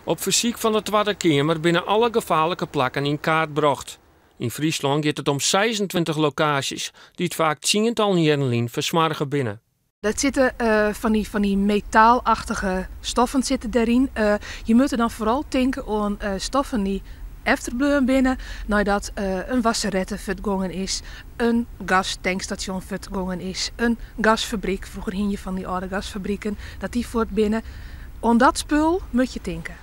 Op fersyk fan de Twadde Keamer binne alle gefaarlike plakken yn kaart brocht. Yn Fryslân giet it om 26 lokaasjes dy't faak tsientallen jierren lyn fersmoarge binne. Dat sitte fan dy metaalachtige stoffen sitte dêryn. Je moatte dan foaral tinke oan stoffen dy't efterbleaun binne neidat in wasserette fuortgongen is, in gastankstasjon fuortgongen is, in gasfabryk. Froeger hiene je fan dy âlde gasfabriken, dat dy fuort binne. Oan dat spul moatte je tinke.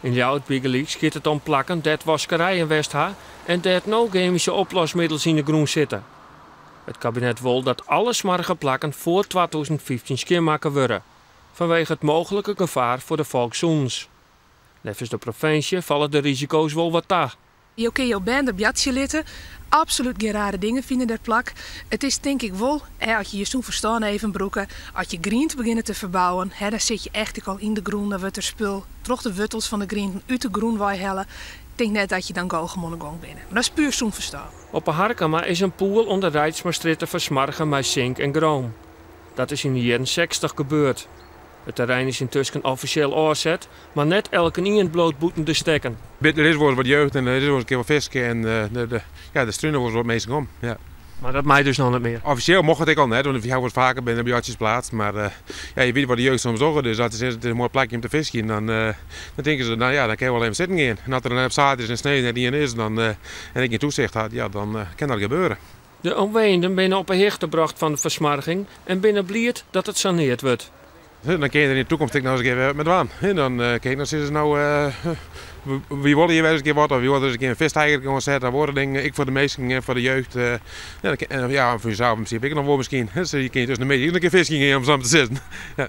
Yn Ljouwert bygelyks giet it om plakken dêr't waskerijen west ha en dêr't no gemyske oplosmiddels yn de grûn sitte. It kabinet wol dat alle smoarge plakken foar 2015 skjinmakke wurde, fanwege it mooglike gefaar foar de folkssûnens. Neffens de provinsje falle de risiko's wol wat ta. Jo kinne jo bern der boartsje litte. Absolút gjin rare dingen fine der plak. It is tink ik wol, hè, as je je sûn ferstân even brûke, as je griente begjinne te ferbouwen, hè, dan sit je echt ek al yn de grûn, dan wurdt der spul troch de woartels fan de grienten út de grûn weihelle. Ik tink net dat je dan gau oan de gong binne. Mar dat is puer sûn ferstân. Op 'e Harkema is in poel oan de Reitsmastrjitte fersmoarge mei sink en groom. Dat is yn de jierren 60 gebeurd. It terrein is yntusken offisjeel ôfset, mar net elkenien bliuwt bûten de stekken. Der is wol wat jeugd en der is wol in kear wat fiske en ja, der strunen wol wat minsken om. Ja. Mar dat mei dus noch net mear. Offisjeel mocht it ek al net, want we hawwe wat faker binne buortsjes pleatst. Mar ja, je witte wat de jeugd soms dogge, dus as it is in moai plakje om te fiskjen, dan tinke se, no ja, dan kin je wol even sitten gean. En as der dan op saterdeis en snein net ien is en ek gjin toesicht hat, ja, dan kin dat gebeure. De omwenjenden binne op 'e hichte brocht fan de fersmoarging en binne bliid dat it sanearre wurdt. Dan kin je der yn de takomst ek noch ris in kear mei dwaan. Dan kin ik noch sizze, no, wy wolle hjir wer ris in kear wat, of wy wolle ris in kear in fisksteiger oansette, of oare dingen, ek foar de minsken en foar de jeugd. Ja, dan kin, ja, foar jezelf yn prinsipe ek noch wol miskien. Dus je kinne tusken de middei ek noch in kear fiskjen gean, om sa mar te sizzen. Ja.